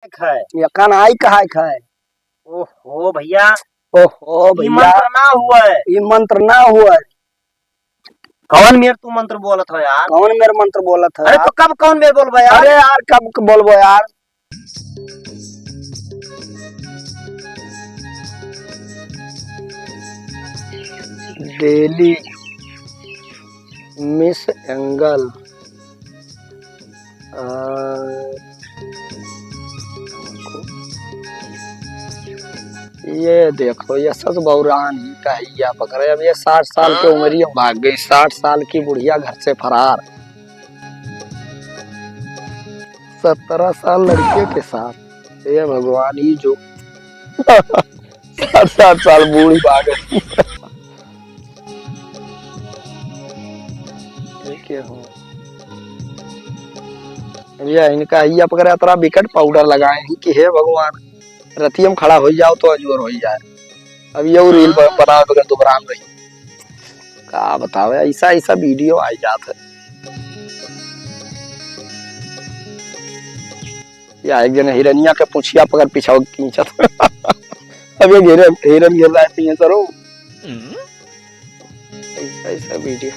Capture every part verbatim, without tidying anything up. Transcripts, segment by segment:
खाए। या कनाई कहाए खाए। ओहो भैया, ओहो ई भैया। मंत्र ना हुआ है। ई मंत्र ना हुआ है। कौन मेर तू मंत्र बोलत हो यार? कौन मेर मंत्र बोलत हो अरे यार? तो कब कौन मेर बोलबा यार? अरे यार, कब क-, बोलबो यार? डेली मिस एंगल। आ, ये देखो, ये सस बौरान ही का हिया पकड़े। अब ये साठ साल के उमरिया में भाग गई, साठ साल की बुढ़िया घर से फरार, सत्रह साल लड़के के साथ। हे भगवान, ई जो साठ साठ साल बूढ़ी भाग गई। ये क्या हो? भैया, इनका हिया पकड़े, अतरा विकट पाउडर लगाए हैं कि हे भगवान, रतिया में खड़ा हो जाओ तो अजोर हो जाए। अब ये रील ब-, बनावे बगैर दुबरान रही। का बतावे, ऐसा, ऐसा वीडियो आ जात है। या एक जने हिरनिया के पुछिया पकड़ पीछा खींचत। अब ये हिरन, हिरन गिर रहा है पीछे सरो। हम्म। ऐसा, ऐसा वीडियो।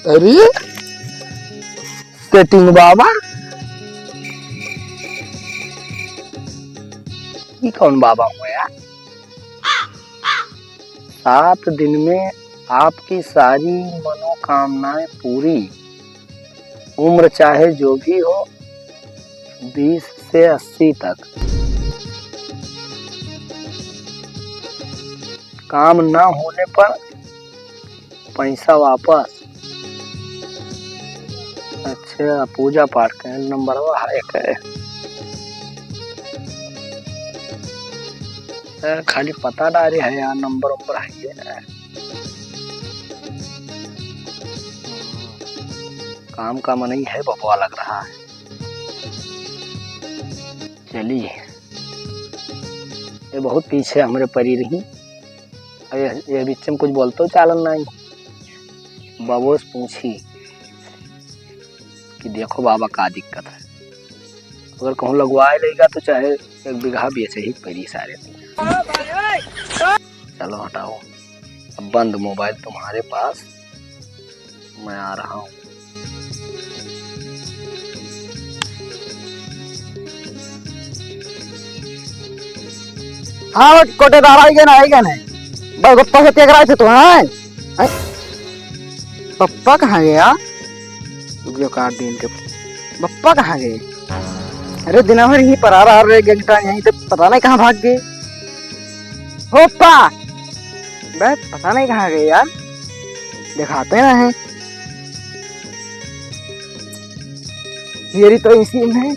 अरे, सेटिंग बाबा, ये कौन बाबा हुआ यार? सात दिन में आपकी सारी मनोकामनाएं पूरी। उम्र चाहे जो भी हो, बीस से अस्सी तक। काम ना होने पर पैसा वापस। अच्छा, पूजा पाठ के नंबरवा है के? ए, खाली पता डारे है यार, नंबर उम्बर है ये ना। काम का मनई है बबुआ लग रहा है। चली, ये बहुत पीछे हमरे परी रही। अब ये, ये बीच में कुछ बोलतो चालन नहीं। बाबू से पूछी कि देखो बाबा का दिक्कत है, अगर कहूँ लगवाए लेगा तो चाहे एक बीघा बेचे ही परी सारे। चलो हटाओ, अब बंद मोबाइल तुम्हारे पास, मैं आ रहा हूँ। हाँ, वो कोटेदार आई गए ना, आई गए ना। बस गप्पा से तेकरा से तो, हाँ? हैं? पप्पा कहाँ गए यार? रुक जाओ, काट दी इनके। पप्पा कहाँ गए? अरे, दिना भर यहीं पर आ रहा, अरे, घंटा यहीं से पता नहीं कहाँ भाग गए। हो पा! बे, पता नहीं कहाँ गए यार, दिखाते ना हैं। ये रही तो इसी में।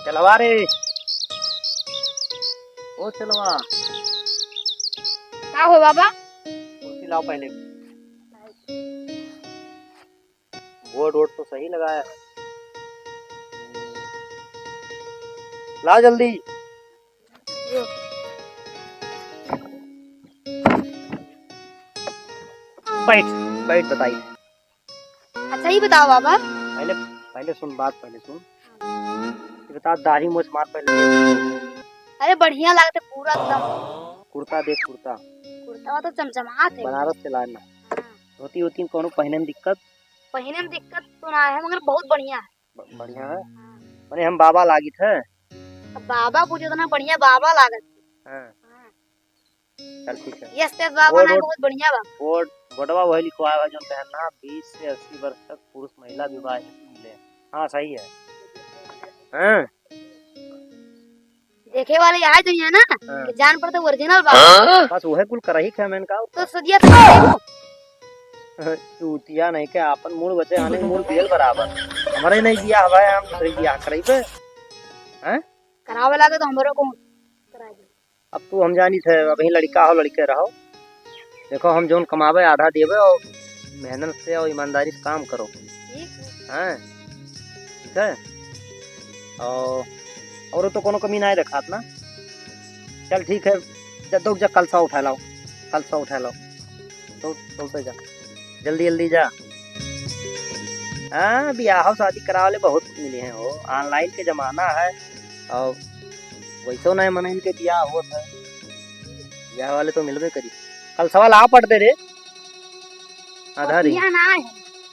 चलवा रे, ओ चलवा। का हो बाबा? कुर्सी लाओ पहले। बोर्ड वोर्ड तो सही लगाया है। ला जल्दी। बैठ, बैठ बताई। अच्छा, ये बताओ बाबा। पहले, पहले सुन, बात पहले सुन। ये बता, दाढ़ी मोछ मार पहले। अरे, बढ़िया लागत है पूरा एकदम। कुर्ता देख, कुर्ता। कुर्ता तो चमचमात है। बनारस से लाए ना। हाँ। धोती वोती कोनो पहने में दिक्कत? पहने में दिक्कत तो ना है, मगर बहुत बढ़िया है। ब-, बढ़िया है। हाँ। मने हम बाबा लागित है। अब बाबा कुछ इतना बढ़िया बाबा लागत। हाँ। हाँ। चल ठीक है। यस, यस, बाबा वो ना रोड, बहुत बढ़िया बा। वो बोर्डवा वही लिखवाए बा जौन कहना बीस से अस्सी वर्ष तक पुरुष महिला विवाह हेतु मिले। हाँ, सही है। हाँ। देखे वाले आ जाइए ना, हाँ। कि जान पड़ता ओरिजिनल बा। हाँ? बस वही कुल करही के हमें का तो सदिया तो चूतिया नहीं के आपन मूड़ बचे आने मूड़ बेल बराबर। हमारे नहीं दिया हवा है, हम दूसरे की आँख रही पे। हैं? करावे लागे तो हमरो को करा दे। अब तू हम जानी थे, अभी लड़का हो, लड़के रहो। देखो, हम जौन कमावे आधा देवे और मेहनत से और ईमानदारी से काम करो। ठीक है। हैं? ठीक है? और, और तो कोनो कमी नहीं रखात ना? चल ठीक है, जा, दौड़ जा, कलसा उठा लाओ, कलसा उठा लाओ। दौड़, दौड़ते जा, जल्दी, जल्दी जा। हाँ, बियाह शादी करावे वाले बहुत मिले हैं हो, online के जमाना है, और वैसो नहीं मनइन के बियाह होत है, बियाह वाले तो मिलबे करी। कल सवाल आ पट दे रे, आधा रे। पतिया ना है।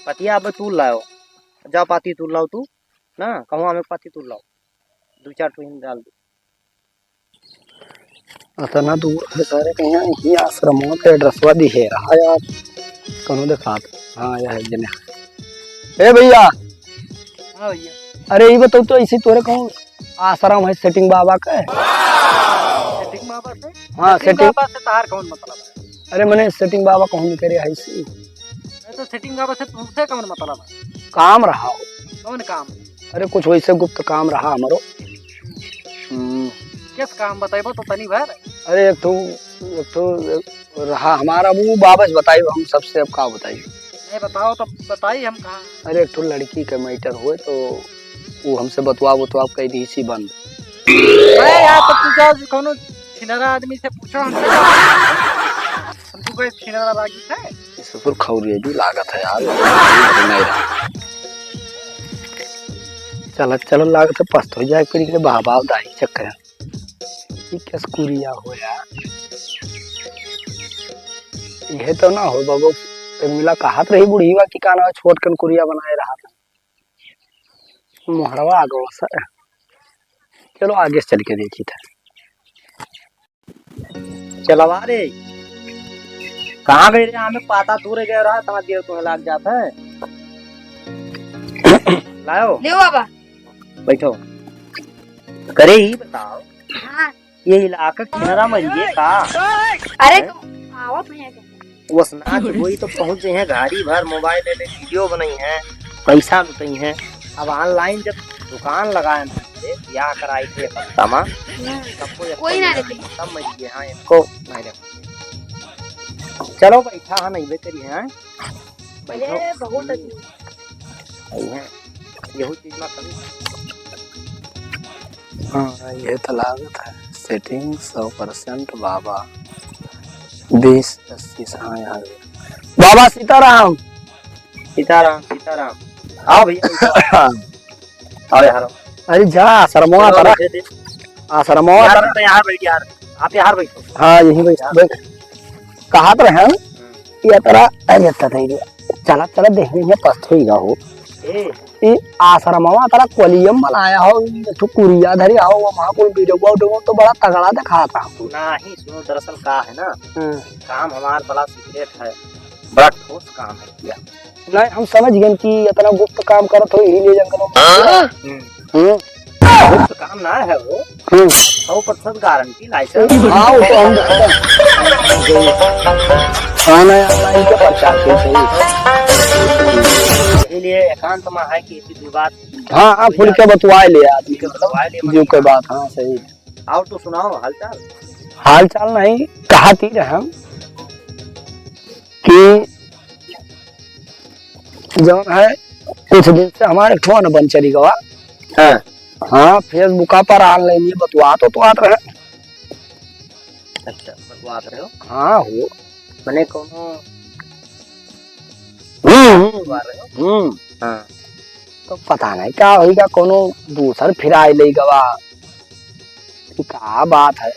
पतिया अब तू लाओ, जा पाती तू लाओ तू, ना कहूँ हमें पाती तू लाओ, दो चार टुहिन डाल दे। अतना दूर है सारे, कहीं यही आश्रम के एड्रेसवा दिहे रहा यार। कौनो देखात? हाँ, यह है जने। ए भैया। हाँ भैया। अरे, ये बताओ तो, ऐसे तोरे कौन आश्रम है सेटिंग बाबा का है? सेटिंग बाबा से? हाँ, सेटिंग सेटिंग। बाबा से तहार कौन मतलब है? अरे, मने सेटिंग बाबा कहूँ नहीं करे है इसी। अरे, तो सेटिंग बाबा से तुमसे कौन मतलब है? काम रहा हो। कौन काम? अरे, कुछ वैसे गुप्त काम रहा हमरो। हम्म। किस काम बताइबो तो तनी भर? अरे, एक ठो, एक ठो रहा हमारा, वो बाबा से बताइबो हम सबसे, अब का बताई? नहीं बताओ तो बताई हम कहाँ। अरे, एक ठो लड़की के मैटर हुए तो वो हमसे बतवा, बतवा कह दी इसी बंद। अरे यार, तो तू जाओ, जो कौनो छिनरा आदमी से पूछो हमसे। हमको कोई छिनरा लागी है? ये ससुर खौरिया जी लागत है यार। नहीं रहा। चलत, चलत लागत है, पस्त हो जाए, फिर के बाबा दाई चक्कर। ये कस कुरिया हो यार? ये तो ना हो बाबू, उर्मिला कहत रही बुढ़ीवा की का ना छोट कन कुरिया बनाए रहा था। मोहरवा आ गवा सर। चलो आगे से चल के देखी था। चलवा रे। कहाँ गए रे? हमें पाता दूर गए रहा, तमा देर तुम्हें लाग जाता है। लाओ। ले बाबा। बैठो। करे ही बताओ। हाँ। ये इलाका किनरा मरिए का? अरे हैं? आवत हैं। वसना के कोई तो पहुंच जाए हैं, गाड़ी भर मोबाइल ले ले, वीडियो बनाई हैं, पैसा लुटाई हैं। अब online जब दुकान लगाए ना, या कराई थे तमा, हम्म। सबको एक कोई ना को लेते। सब मरिए, हाँ, इनको नहीं लेते। चलो बैठा, हाँ, नहीं बेचरी है, हाँ। अरे, बहुत अच्छी। यही है। यहू चीज ना कभी। हाँ, ये तो लागत है। सेटिंग सौ परसेंट बाबा। बीस अस्सी से, हाँ, यहाँ। बाबा सीताराम। सीताराम, सीताराम। आओ भैया, बैठो। आओ यार। अरे जा, आश्रमवा चलो, तरह। बैठे थे। आश्रमवा यार, तरह। तो यहाँ बैठ यार। आप यहाँ बैठो। हाँ, यहीं बैठ, यार। बैठ। कहा तो रहे हम? हम्म। ये तरह, अरे, ये तरह, चला, चला, देखने में पस्त होइगा हो। ए। ये आश्रमवा तरह कोलियम बनाया हो, ये तो कुरिया धरे हो, वो वहाँ को वीडियो, वीडियो तो बड़ा तगड़ा दिखाता हमको। नहीं, सुनो, दरअसल का है ना, हम्म। काम हमार बड़ा सीक्रेट है, बड़ा ठोस काम है भैया। नहीं, हम समझ गए कि इतना गुप्त काम करत हो, यही लिए जंगलों में। हाँ? हम्म। हम्म। गुप्त काम ना है वो। हम्म। सौ प्रतिशत गारंटी लाइसेंस। हाँ, वो तो हम, हाँ, ना, online के प्रचार के सही। इसीलिए एकांत में है कि ऐसी कोई बात। हाँ, हाँ, खुल के बतवाए ले आदमी, खुल के बतवाए ले, जीव के मतलब। बात, हाँ, सही। और तो सुनाओ हालचाल। हालचाल नहीं, कहा थी रहे हम कि जौन है, कुछ दिन से हमारे एक ठो अनबन चली गवा। हाँ। हाँ, Facebook पर online ये बतवा तो, तो आत रहे। अच्छा, बतवात रहे हो? हाँ, हो। मने कोनो हम्म, हम्म, बतवा रहे हो? हम्म। हाँ। तो पता नहीं का होइगा, कोनो दूसर फिराई ले गवा। कि का बात है,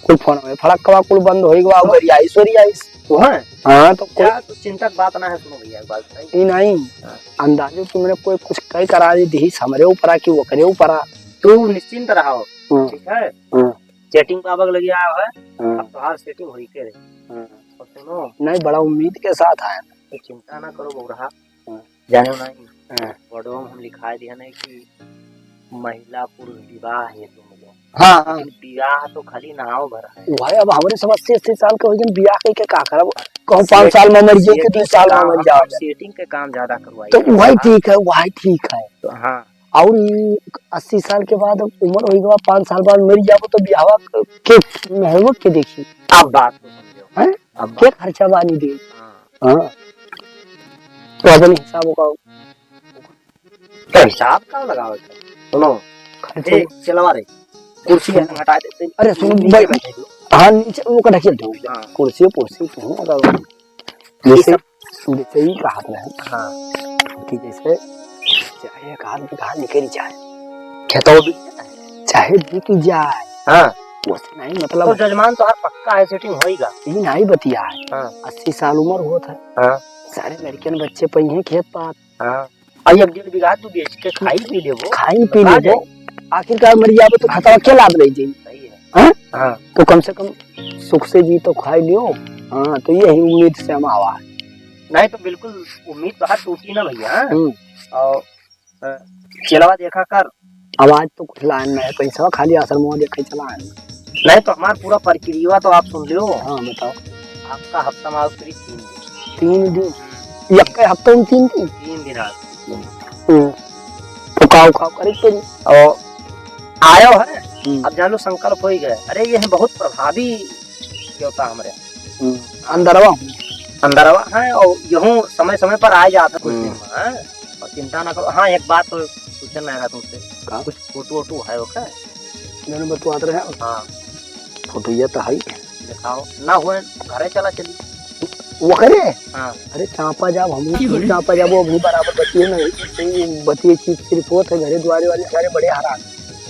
कुल फोन में फड़कवा कुल बंद होई गवा, हाँ। गरियाइस, ओरियाइस। तो है? हाँ, तो कोई या तो चिंता की बात ना है, सुनो भैया, एक बात बताई। ई नहीं, हाँ। अंदाजो कि मैंने कोई कुछ कई करा दी, दिहिस हमरे ऊपर आ कि ओकरे ऊपर आ। तू निश्चिंत रहो, हाँ। ठीक है? हाँ। सेटिंग बाबा के लगे आयो है, हाँ। अब तोहार सेटिंग होई के रही। हाँ। और सुनो। नहीं, बड़ा उम्मीद के साथ आया। तो चिंता ना करो बउरहा। हाँ। जाने नहीं, हाँ। बोर्डवा में हम लिखाए दिया नहीं कि महिला पुरुष विवाह हेतु मिलो। हाँ, हाँ। लेकिन विवाह तो खाली नाव भर है। वही, अब हमरे सब अस्सी अस्सी साल के हो गए, बियाह कइके का करब? कहूँ पाँच सेट-, साल में मर जाए के, सेटिंग दस साल में काम, मर जाओ। सेटिंग के काम ज्यादा करवाई तो है। वही ठीक है, वही ठीक है। तो हाँ। और ई अस्सी साल के बाद अब उम्र हो गवा, पाँच साल बाद मर जाबो तो बियाहवा के, के मेहरवा के देखी? अब बात तो समझो। हैं? अब के बात खर्चा बानी दे? हाँ। हाँ। तो अपने हिसाब का तो हिसाब का लगावे के? सुनो, खर्चो। ए, चलवा रे, कुर्सी है, हटा देते। अरे, सुनो, नीचे बैठ, बैठे दो। हाँ, नीचे वो कटा खेल दो। हाँ। कुर्सी, कुर्सी, सुनो, अगर ये जैसे, सब जैसे ही कहा था। हाँ। कि जैसे चाहे एक आध बीघा निकल जाए, खेतवा बिक जाए, चाहे बिक जाए, हाँ। वैसे नहीं, मतलब तो जजमान तोहार पक्का है, setting होइगा। ई नहीं बतिया है। हाँ। अस्सी साल उम्र होत है। हाँ। सारे लड़कियन बच्चे पइहें खेत पात। हाँ। और एक डेढ़ बीघा तू बेच के खाई पी लेबो। खाई पी लेबो। आखिरकार मर जाबो तो खतवा के लाद रही जाई। सही है। हाँ? हाँ। तो कम से कम सुख से जी तो खाई लियो। हाँ, तो यही उम्मीद से हम आवा है। नहीं तो बिल्कुल उम्मीद तो हर टूटी ना भैया। हम्म। और, अ, चेलवा देखा कर। आवाज तो कुछ लाइन में है, पैसा खाली आश्रम में देखे चला है। नहीं तो हमार पूरा प्रक्रिया तो आप सुन लियो। हाँ, बताओ। आपका हफ्ता में आओ करीब तीन दिन। तीन दिन? यक्के हफ्ता में तीन दिन? तीन दिन आओ। हम्म। तो काव काव करे के पड़ी? और आयो है, हम्म। अब जान लो संकल्प हो ही गए। अरे ये है बहुत प्रभावी देवता हमरे। हम्म। अंदरवा हूँ। अंदरवा है और यहूँ समय समय पर आ जाता कुछ हम्म। दिन में, हाँ? और चिंता ना करो। हाँ, एक बात तो पूछे ना रहा तुमसे। का? कुछ फोटो वोटो है ओकर? मैंने बतवात रहे। हाँ। फोटो ये तो है। दिखाओ। ना हुए, घरे चला चली। वो करे? हाँ। अरे चापा जाब, हम चापा जाब, वो भी बराबर बतिये नहीं। बतिये चीज सिर्फ होत है, घरे द्वारे वाले सारे बड़े हरान।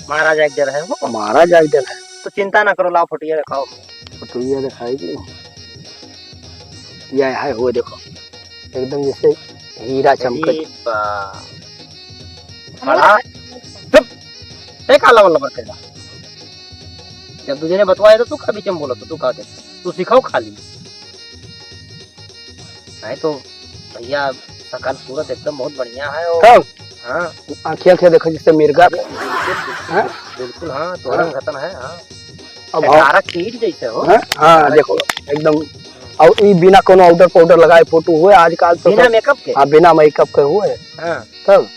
महाराज एक डर है वो। महाराज एक डर है। तो चिंता ना करो, लाओ फोटो ये दिखाओ। फोटो ये दिखाई दी। यह है, वो देखो, एकदम जैसे हीरा चमकत। अरे बा-, बड़ा, चुप, ते का लबर लबर करेला? जब दूजे ने बतवाए तो तू का बीच में बोलत हो, तू का दे? तू सिखाओ खाली। नहीं तो भैया, सकल सूरत एकदम बहुत बढ़िया है और तब? हाँ। आँखिया के देखो जैसे मिर्गा अरे, का। बिल्कुल, बिल्कुल, हाँ? बिल्कुल, हाँ, तोहरे हाँ। में घतन है, हाँ। अब हाँ। अठारह कीट जैसे हो। हाँ, हाँ, अठारह देखो, कीट। एकदम। और ई बिना कोनो powder powder लगाए फोटो हुए आजकल तो बिना सब makeup के? हाँ, बिना makeup के हुए। हाँ। तब?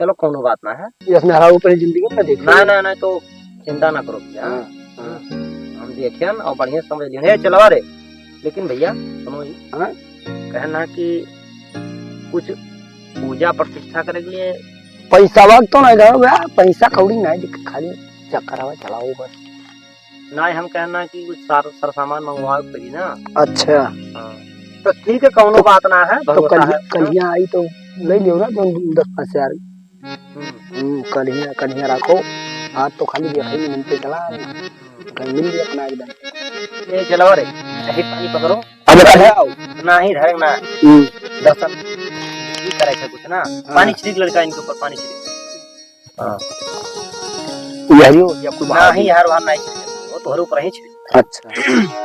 चलो, कोनो बात ना है। ये अपने हराऊ पर जिंदगी में देखे। ना, ना, ना, तो चिंता ना करो भैया। हाँ, हाँ। हम देखेन और बढ़िया समझ लियो। ए, चलवा रे। लेकिन भैया, सुनो ही। हाँ? कहना कि कुछ पूजा प्रतिष्ठा करे के लिए पैसा वक्त तो नहीं रहो भैया, पैसा कौड़ी नहीं दिख, खाली चक्कर आवे चलाओ बस। ना, हम कहना कि कुछ सार, सरसामान मंगवाओ करी ना। अच्छा। हाँ। तो ठीक है, कौनो तो, बात ना है, तो भरोसा कल-, है। कलिया आई तो ले लियो ना, जो दस पाँच हजार। हम्म। हम्म, कलिया, कलिया रखो। आज तो खाली देखे ही मिलते चला, कहीं मिल गया अपना एकदम। ए, चलाओ रे, यही पानी पकड़ो। अब रहे आओ। ना ही ढंग ना। हम्म। दर्शन भी करे थे कुछ ना। हाँ। पानी छिड़क लड़का इनके ऊपर, पानी छिड़क। हाँ। यही हो या कोई ना बाहर ही नहीं? यार, वहाँ नहीं छिड़के, वो तोहरे ऊपर ही छिड़के। अच्छा।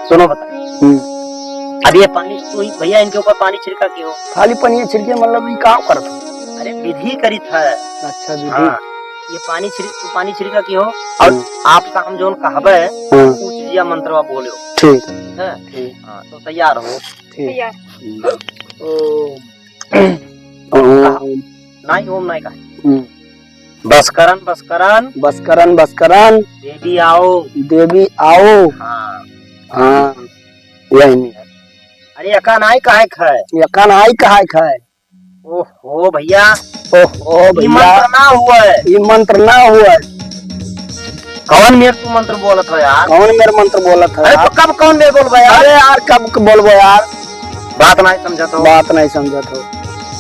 सुनो बता। हम्म। अब ये पानी तू ही भैया इनके ऊपर पानी छिड़का क्यों? खाली पानी छिड़के, मतलब, ये काम करत हो? अरे, विधि करित है। अच्छा, विधि। हाँ, ये पानी छिड़क, तू पानी छिड़का क्यों? और हम्म। आपका हम जोन कहबे, हाँ। ऊ चीजिया मंत्रवा बोलो। ठीक। है? ठीक। हाँ, तो तैयार हो। ठीक। तैयार। ओ। ओम। नहीं, ओम नहीं कहा। हम्म। बसकरन, बसकरन। बसकरन, बसकरन। देवी आओ। देवी आओ। हाँ। हाँ। यही नहीं है। अरे, यका नाई कहाय खाए। यका नाई कहाय खाए। ओहो भैया। ओहो ई भैया। मंत्र ना हुआ है। ई मंत्र ना हुआ है। कौन मेर तू मंत्र बोलत हो यार? कौन मेर मंत्र बोलत हो अरे, यार? तो कब कौन मेर बोलबे यार? अरे यार, कब क-, बोलबो यार? बात नहीं समझत हो। बात नहीं समझत हो।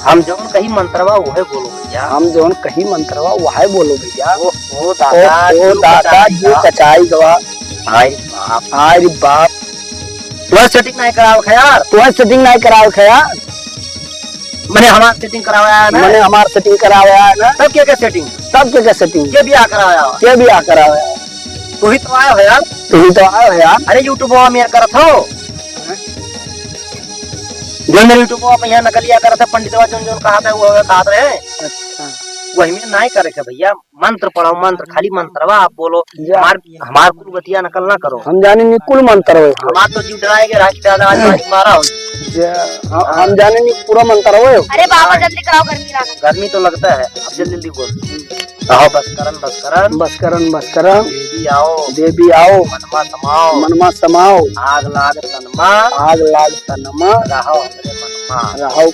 हम जौन कही मंत्रवा, वहे बोलो भैया। हम जौन कही मंत्रवा, वहे बोलो भैया। ओहो दादा, ओ, ओ जीव दादा, कचाई जीव गवा। कचाई गवा। हाय रे बाप। हाय रे बाप। तुहर setting नहीं करावे खे यार। तुहर setting नहीं करावे खे यार। मने हमार setting करावे आया ना। मने हमार setting करावे आया ना। तब के के setting? तब के के setting? के बियाह करावे आया? के बियाह करावे आया? तू ही तो आयो है यार। तू ही तो आयो है यार। अरे YouTube में यार करत हो। जो मेरे YouTube में यहाँ नकलिया करत है, पंडितवा जोन जोन कहा था, वो कहत रहे। अच्छा। वही में नहीं करे के भैया। मंत्र पढ़ो, मंत्र, खाली मंत्रवा आप बोलो। जा। हमार, हमार कुल बतिया नकल ना करो। हम जाने नहीं कुल मंत्र हो। हमार तो जीव डराए के राज पैदा आज मारी मारा हो। जा, हम, हम जाने नहीं पूरा मंत्र हो। अरे बाबा, जल्दी कराओ, गर्मी लागत। गर्मी तो लगता है, अब जल्दी जल्दी बोल। कहो बसकरन, बसकरन। बसकरन, बसकरन। देवी आओ। देवी आओ। मनमा समाओ। मनमा समाओ। आग लाग तनमा। आग लाग तनमा। रहो हमरे मनमा। रहो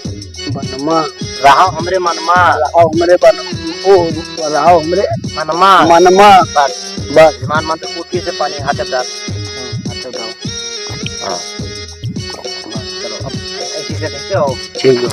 मनमा। रहो हमरे मनमा। रहो हमरे बन-, ओ, रहो हमरे मनमा। मनमा। बस। बस। जजमान मंत्र कूटी से पानी हाथे डाल। हम्म, हाथे डाल। हाँ। चलो, अब ऐसी से कैसे हो? ठीक है।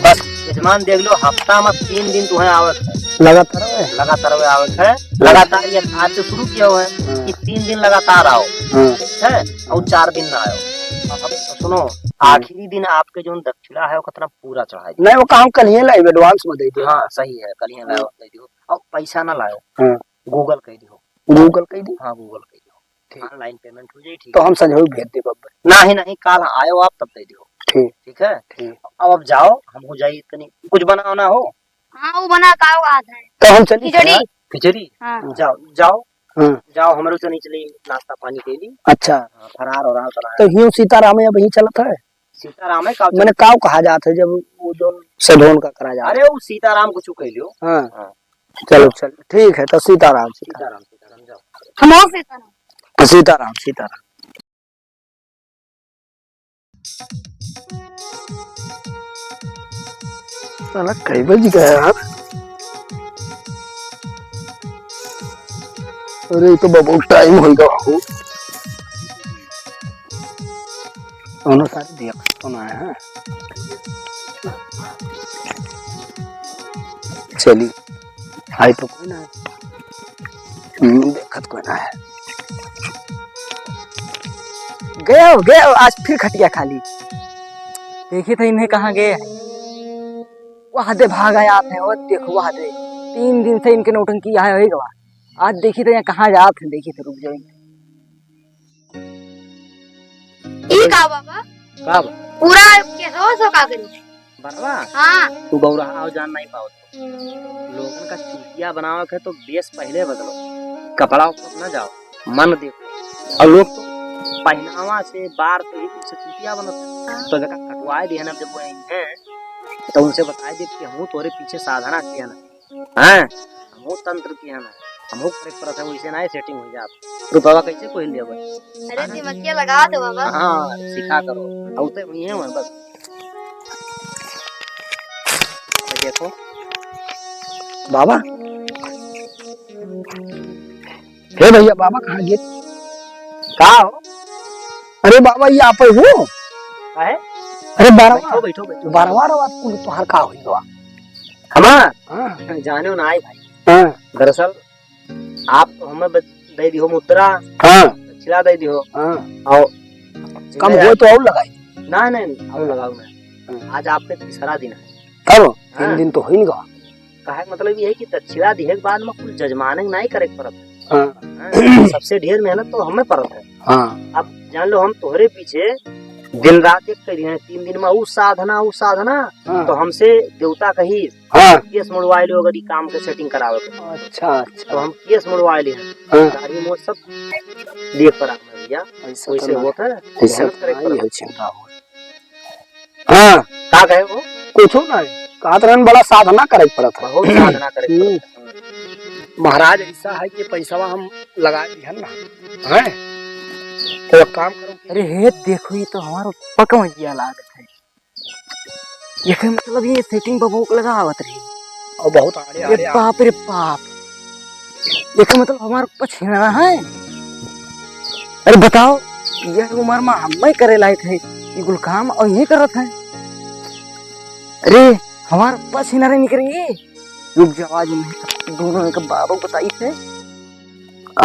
बस जजमान देख लो, हफ्ता में तीन दिन तुम्हें आवत है। लगातार आवे? लगातार आवे, आवत है। हाँ। लगातार ये आज से शुरू किया हुआ है हाँ। कि तीन दिन लगातार आओ। हाँ। ठीक है? और चार दिन ना आयो। अब सुनो, हाँ। आखिरी दिन आपके जौन दक्षिणा है, वो कितना पूरा चढ़ाई दे। नहीं, वो काम कल ही लाइव advance में दे दो। हाँ, सही है, कल ही लाइव हाँ। दे दो। और पैसा ना लायो। हाँ। Google कह दियो। Google कह दी? हाँ, Google कह दियो। ठीक। Online payment हो जाई, ठीक तो है। हम संझोई भेज देब अब। नाही, नाही, काल आयो आप तब दे दियो। ठीक। ठीक है? ठीक। अब, अब जाओ, हम हो जाई तनी, कुछ बनाओ ना हो। हाँ, वो बना का बात है। तो हम चली खिचड़ी। खिचड़ी? हाँ। जाओ, जाओ। हाँ। जाओ, हमरो तनी चली नाश्ता पानी के ली। अच्छा। हाँ, फरार और बना। तो हियो सीताराम अब यहीं चलत है? सीताराम है, काव मैंने चलत? काव कहा जात है जब वो जो सधोन का करा जात है? अरे, वो सीताराम कुछ कह लियो। हाँ। हाँ। चलो, चलो, ठीक है, तो सीताराम, सीताराम। सीताराम, सीताराम, जाओ। हम और सीताराम। तो सीताराम, सीताराम। साला कई बज गया यार? अरे, ये तो बाबू टाइम हो गया हो। दोनों सारे देख तो ना है। चली, आई तो कोई ना है। हम्म, देखत कोई ना है। गयो, गयो, आज फिर खटिया खाली। देखी थे इन्हें कहाँ गए हैं। वह दे भाग आया आपने, वो देखो वह दे। तीन दिन से इनके नौटंकी यहाँ होई गवा। आज देखी थे यहाँ कहाँ जात हैं, देखी थे, रुक जाओ। ई का बाबा? का बा? पूरा केसवा सो का करी? बरवा? हाँ। तू बौरा आओ जान नहीं पाओ। लोगन का चूतिया बनावे के तो बेस पहले बदलो। कपड़ा उपड़ा ना जाओ, मन देखो। और लोग तो पहनावा से, बार से ही कुछ चूतिया बनत है। तो जका कटवाए दिए ना जब वो आई हैं, तो उनसे बताए दे कि हम तोरे पीछे साधना किया ना। हैं? हमहू तंत्र किया ना, हमहू करे परत है, वैसे ना setting हो जात। रुपवा कैसे कोई लेबे? अरे दिमकिया लगा दो बाबा। हाँ, सिखा करो। औते हुई है वहाँ बस। ये देखो। बाबा। हे भैया, बाबा कहाँ गए? का हो? अरे बाबा, ये आप हो? काहे? अरे बारवा। बैठो, बैठो, बैठो। बारवा रवा कुल तोहार का होई बा? हमार? हाँ। जाने ना आई भाई। हाँ। दरअसल आप तो हमें ब-, दे दिहो मुद्रा, हाँ। दक्षिणा दे दिहो। हाँ। और कम होए तो और लगाई। ना, नहीं, नहीं, और लगाओ ना। हाँ। आज आपके तीसरा दिन है। तब? तीन हाँ। दिन तो हो ही नहीं गवा। कहे के मतलब ये है कि दक्षिणा दिहे के बाद में कुल जजमाने के नाई करे के पड़त है। हाँ। हाँ, सबसे ढेर मेहनत तो हमें पड़त है। हाँ। अब जान लो, हम तोहरे पीछे दिन रात एक करी हैं, तीन दिन में ऊ साधना, ऊ साधना, हाँ। तो हमसे देवता कही, हाँ। केस मुड़वाए लो अगर ई काम के setting करावे के। अच्छा, अच्छा। तो हम केस मुड़वाए ले हैं। हाँ। गाड़ी मोड़ सब देख पर आना भैया। ऐसा वैसे तो ना। होता है, ऐसा मेहनत तो करे ना, पड़ता ये है। चिंता हो। हाँ। का कहे वो? कुछो नहीं। कहत रहन बड़ा साधना करे के पड़त है। बहुत साधना करे के हम्म। पड़त है। महाराज ऐसा है कि पैसवा हम लगा दिहन ना। हैं? तो एक काम करो। अरे हे देखो, ये तो हमारो पकवा जिया लागत है। ये के मतलब ये setting पर भूख लगावत रही। और बहुत आड़े, अरे आड़े, आड़े। बाप रे बाप। एकर मतलब हमार पछिनरा है। अरे बताओ, यह उम्र में हमें करे लायक है, ये कुल काम और ये करत है। अरे, हमार पछिनरा निकरेंगे। रुक जाओ, आज मैं दोनों के बाबू बताई थे।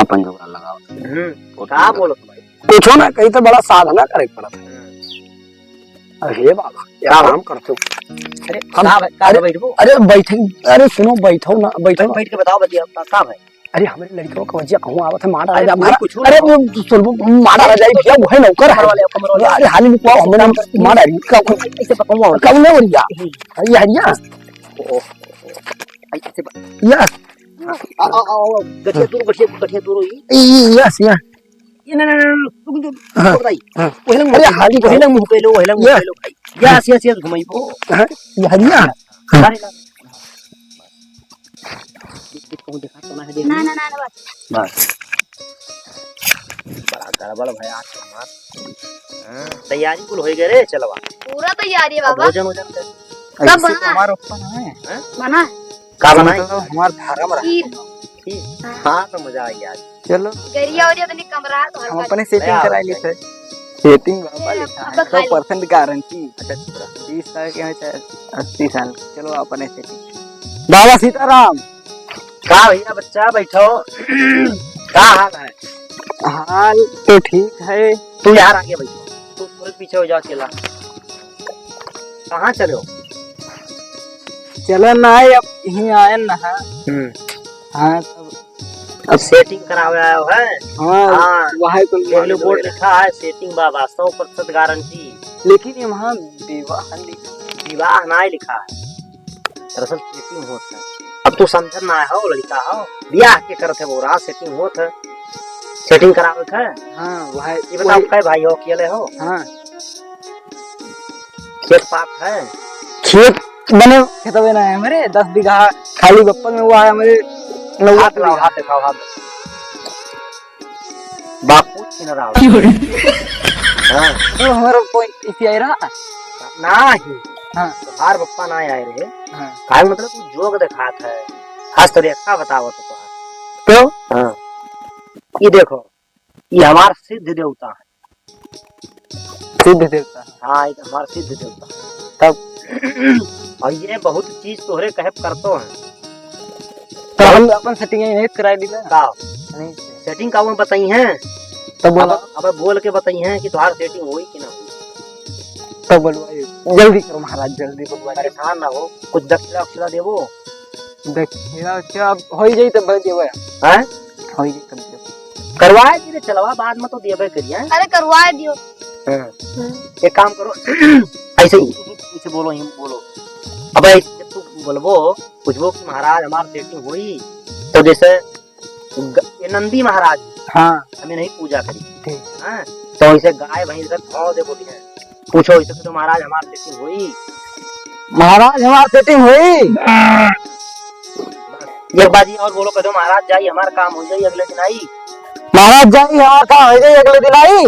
आपन जोगाड़ लगाओ। हम्म, वो का बोलत भाई? कुछो ना, कहीं तो बड़ा साधना करे के पड़त है। हम्म। अरे बाबा, क्या काम करते हो? अरे, हम, का भाई, का अरे, भाई, बैठो। अरे, बैठे, अरे, सुनो, बैठो ना, बैठो बैठ, ना। बैठ के बताओ, बतिया, का, का भाई? अरे, हमरे लड़िकवा का वजिया कहूँ आवत है, मार डाला अरे, जा, भाई, मार, कुछ अरे, नहीं। वो सुन, मार डाला जाए, भैया, वो है नौकर है। कमर वाले, कमर वाले। अरे, हाली में पाओ, हमने काम करते मार डाली, का, ऐसे पकाऊंगा और कौन है वरिया? यही। अरे, हरिया। ओह, ऐसे ब- या। आ, आ, आ, आ, गठिया दूर, गठिया, गठिया दूर होई। ई, ई, यस, या। ये ना, ना, ना, ना, रुक, रुक, हाँ, रुक भाई। हाँ। वही लंग अरे, मुंह हाली वही लंग मुंह पे लो, वही लंग मुंह या। पे लो भाई। यस, यस, यस, घुमाई। ओ, हाँ, ये हरिया। हाँ। अरे ना। देख, देख, कहूँ देखा तो ना है, देख। ना, ना, ना, ना, बस। बस। बड़ा गड़बड़ भाई आज तो हमार। हाँ, तैयारी कुल होई गए रे, चलवा। पूरा तैयारी है अब बाबा। भोजन वोजन कर। सब ऐसे तो बना है। हमारे ऊपर है। हैं? बना है। का बनाई? मतलब हमार धर्म रहा। खीर। खीर? हाँ। हाँ, तो मजा आ गया आज। चलो। गरिया उरिया तनी कम रहा तो हम हल्का अपने setting ले आओ, कराई ली थे। Setting बाबा लिखा है, अब खाली। सौ percent guarantee। अच्छा, चुप रह। तीस साल के हैं, चाहे अस्सी साल के। चलो, अपने setting। बाबा सीताराम। का भैया, बच्चा, बैठो। का हाल है? हाल तो ठीक है। तू यार आगे बैठो, तू थोड़े पीछे हो जाओ, चला। कहाँ चले हो? चला ना है, अब यहीं आए ना है। हम्म। हाँ, तब अब setting करावे आयो है। हाँ, हाँ। वही कुल बोर्ड लिखा है, setting बाबा, सौ प्रतिशत guarantee। लेकिन ये वहाँ विवाह लिखा, विवाह ना लिखा है, दरअसल setting होत है। अब तू समझत ना हो, लड़का हो, बियाह के करत है, वो रहा setting होत है, setting करावे के है। हाँ, वही, ये बताओ, वही। कै भाई हो, अकेले हो? हाँ। खेत पात है? खेत बने, खेतवे ना है हमरे, दस बीघा खाली बप्पा में हुआ है हमरे, नौवा हाथ लाओ, बीघा। हाथ दिखाओ, हाथ। बापू छिनरा। हाँ। तो हमारा point इसी आई रहा। नाही। हाँ। तोहार बप्पा ना आए रहे। हाँ। काहे मतलब तू जोग दिखात है। आज तो रेखा बतावत है तोहार। तो? हाँ। ये देखो, ये हमार सिद्ध देवता है। सिद्ध देवता। हाँ, ये हमार सिद्ध देवता। तब? और ये बहुत चीज तोहरे कहे करतो है। तो हम अपन setting यहीं कराए दी ना। का? नहीं। Setting का वो बताई हैं? तब बोला। अब, अब बोल के बताई हैं कि तुम्हार setting होई कि ना होई। तब बोलवाई। जल्दी करो महाराज, जल्दी बोलवाई। परेशान ना हो, कुछ दक्षिणा उक्षिणा देबो। दक्षिणा उक्षिणा अब हो ही जाई तब देबे। हैं? हो ही जाई तब देबे। करवाए धीरे चलवा, बाद में तो देबे करिए। अरे करवाए दियो। हाँ। हम्म। एक काम करो, ऐसे ही पीछे बोलो, यूं बोलो। अब ऐसे जब तू बोलबो, पूछबो कि महाराज हमार setting होई, तो जैसे ग-, ये नंदी महाराज हाँ। हमें नहीं पूजा करी। ठीक। हाँ, तो ऐसे गाय भैंस का भाव दे बोली है। पूछो इसे, तो महाराज हमार setting होई? महाराज हमार setting होई? एक बाजी और बोलो, कह दो महाराज जाई हमार काम हो जाई अगले दिन आई। महाराज जाई हमार काम हो जाई अगले दिन आई।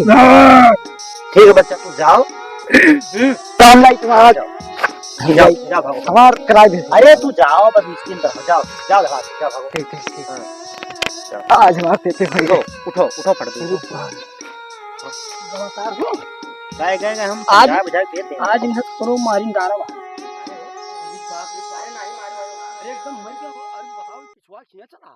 ठीक है बच्चा, तू जाओ। हम्म। तो हम लाई महाराज। जाओ, जाओ, जाओ, भागो। हमार कराए दे। अरे तू जाओ, बस निश्चिंत रहो, जाओ, जाओ, जाओ, जाओ, भागो। ठीक, ठीक, ठीक। हाँ। आज हमार setting होई। उठो, उठो, उठो, फट दे। गए, गए, गए, हम आज, बुझाए, बुझाए के देते हैं। आज इन्हें करो मारिन गारा बा। अरे एकदम मर गया, अरे बताओ, पिछुआ खिया चला।